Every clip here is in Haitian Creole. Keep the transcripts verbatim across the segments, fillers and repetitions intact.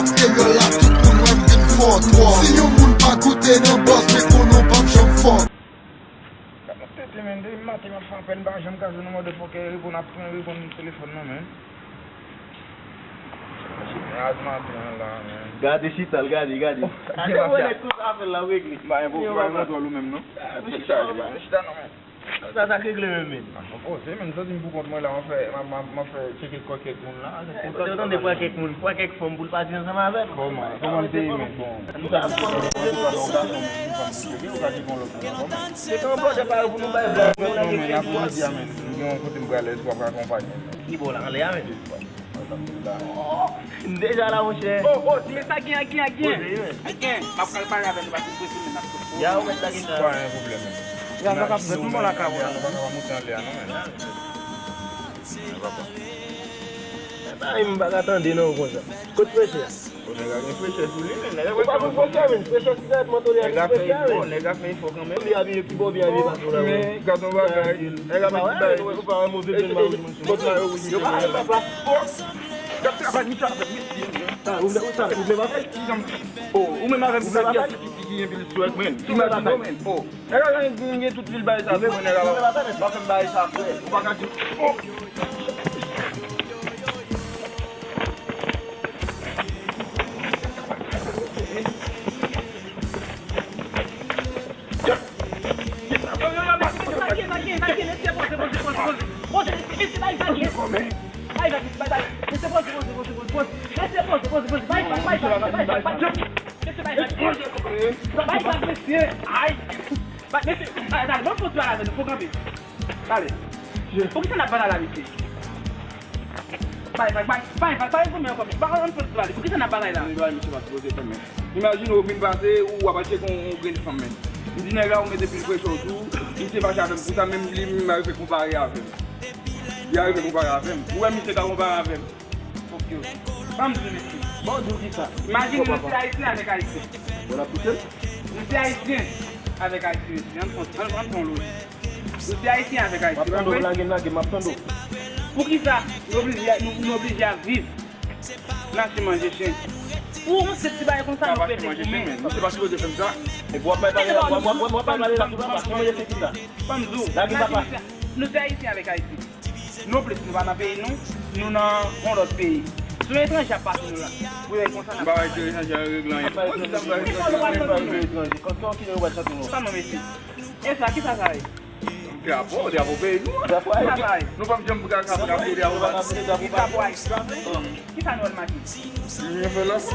Kreyòl la, tout moun wè m vin fò twò. Si yon moun pa koute nan bòs, men konnen w p ap janm fò. Gad yon tete, men, depi maten m ap fè apèl, m pa janm ka jwenn yon motherfucker reponn, ap pran reponn telefòn nan, men. Chita maten an la, men. Gade chita l, gade, gade. Gade, Rolex, tout afè l la regle. M pa gen pwoblèm, m pa gen kontwòl ou menm, non. Chita, chita non, men. Sa, sa k regle menm, men? M ap poze, men, m santi m pou kont mwen la, m ap fè, m ap, m ap, m ap fè tcheke kò kèk moun la. Ou tande pran kèk moun, pran kèk fanm pou l pase ansanm avè l. Kòman? Kòman l te ye, men? Bon, ou ka di yon lòt moun ankò, men. Se te yon blòdè pa yo pou nou bay vlòg. Non, men, n ap manje a, men. M gen yon kote m prale, èske w ap akonpaye m? Ki bò la, anlè a, men? Oh, m deja la, monchè. Oh, oh, men sa gen, gen, gen. Poze, men. Gen, m ap pral pale avè nou, paske m prese, men n ap sot. Ya, ou mèt lage sa. Pa gen pwoblèm, men. Ya, sa k ap fèt, nou pran lakay ou la. Nou pa ka pa moute anlè a, non, men. Ay, m pa ka tande, non, konsa. Kot prese a? Bon, nèg la gen prese sou li, men nèg la... Ou pa konn prese, men. Prese, sigarèt, mantolè a, gen prese, men. Nèg la fè efò kanmenm. Li abiye pi bon, byen abiye pase la, men. Gad yon bagay. Nèg la met bay. Ou pa wè move jen mari, men. Kot la, yo, wi. Yo pa wè papa. Oh! Gad travay misye ap fè, mesye. Sa, ou vle, ou sa, ou vle batay? Oh, ou menm avè m, ou vle batay? Ki, ki, ki gen pil swag, men. Ou vle batay? Men, oh. Nèg la gen, gen tout vil bagay sa, men nèg la pa fè m bagay sa, frè. Ou pa ka di, oh! Mesye, bay vag, bay vag. Mesye, poze, poze, poze, poze. Bay vag, bay vag, bay vag, bay vag. Mesye, bay vag. Bay vag, mesye. Ay. Bay, mesye, ay, dale, ban m fè yon ti pale avè nou, fò kanpe. Dale. Poukisa n ap batay la, mesye? Bay vag, bay, bay vag, pa egzame ankò, mesye. Ba, ann fè yon ti pale. Poukisa n ap batay la? Mesye pa sipoze fè, men. Imajine ou vin pase, ou ap al tcheke yon, yon grenn fanm, men. M di nèg la ou mete pil presyon sou ou, misye fache avè m pou sa, menm li menm al fè konpare avè m. Li al fè konpare avè m. Ou wè misye ka konpare avè m? Ok. Ban m di w, mesye. Bon, di w kisa? Imajine nou se Ayisyen avèk Ayisyen. Bon, n ap koute l. Nou se Ayisyen avèk Ayisyen, mesye. Ann fè, ann, ann fè yon lojik. Nou se Ayisyen avèk Ayisyen, pa vre? M ap tande w, lage, lage, m ap tande w. Poukisa nou oblije, nou, nou oblije ap viv nan se manje chen? Pou yon senp ti bagay konsa, nou pete goumen. Misye pa sipoze fè m sa. Epi w ap bay pale la, w ap, w ap, w ap bay pale la sou papa. Ki manje chen ki sa? Ban m di w, nou se Ayisyen avèk Ayisyen. Nou plis, nou pa nan peyi nou, nou nan yon lòt peyi. Si yon etranje ap pase nou la, pou yo wè konsa n ap travay. M pa wè etranje a regle anyen. Mwen menm, sa m pa regle anyen. Kòman ki nou wè sa nou? Sa non, mesye. E sa, kisa sa ye? Drapo, drapo peyi nou. Drapo Ayiti. Kisa sa ye? Nou p ap janm ka, ka, ka boule drapo pa nou. Drapo Ayiti. Kisa nou wè l make? Linyon fè lapòs.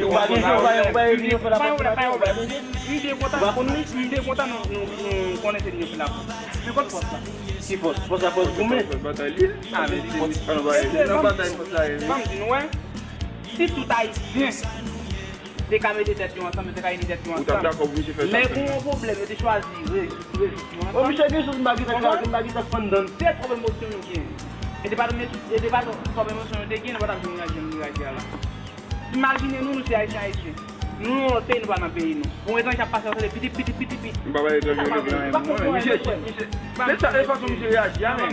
Ou pa gen jan, ou pa gen, ou pa gen linyon fè lapòs. Pa yon, pa yon. M byen kontan. Ou pa konn li? M byen kontan nou, nou, nou konnen se linyon fè lapòs. Men kot fòs la? Ki fòs? Fòs la fòs goumen. Fòs batay li. Ah, men se nan batay fòs la ye. Ban m di nou, wè. Si tout Ayisyen te ka mete tèt yo ansanm, yo te ka ini tèt yo ansanm. Ou t ap dakò pou misye fè sa? Lè gen yon pwoblèm, yo te chwazi rezoud, rezoud yo ansanm. Bon, misye gen sou m pa gen sa, m pa gen sa fann dan. Se twòp emosyon nou gen. E te pa, e te pa twòp emosyon nou te gen, nou pa t ap jwenn reyaji jan nou reyaji a la. Imajine nou, nou se Ayisyen, Ayisyen. Nou nan lòt peyi, nou pa nan peyi nou. Bon, etranje ap pase, ap pase, piti, piti, piti, piti. M pa bay etranje regle anyen pou mwen, men misye, misye, se sa, se fason misye reyaji a, men.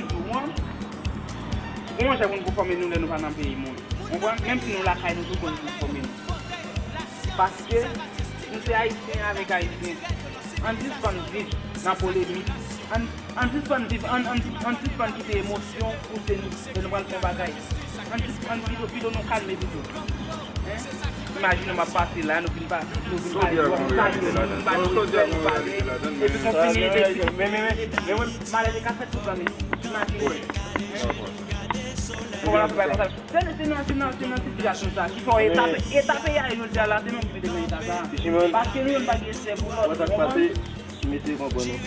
Bon, jan pou nou fòme nou lè nou pa nan peyi moun. Ou konprann? Menm si nou lakay nou, tou konn pou fòme nou. Paske nou se Ayisyen avèk Ayisyen. Ann sispann viv nan polemik. Ann, ann sispann viv, ann, ann, ann sispann kite emosyon pouse nou lè nou pral fè yon bagay. Ann sis-, ann pito, pito nou kalme pito. Hein? Imajine w ap pase la, nou vin pa, nou vin pale, nou vin pale, nou vin pale, nou pale, epi kontinye, epi malè te ka fèt tout zòn. Imajine. Hein? Bon, wala, se pa konsa. Se, se nan, se nan, se nan sitiyasyon sa ki fè eta, eta peyi a ye jodi a la, se nou ki mete nan eta sa. Paske nou menm pa gen respè pou lòt, ou konprann? Mesye, konprann nou.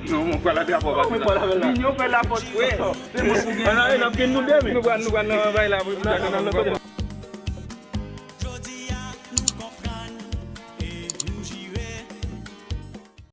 Non, mwen pral avè apò pase la. Linyon fè lapòs, frè. Se mwen pou gen. Ann ale, n ap gen nou de, men. Nou pral, nou pral nan bay la, pou nou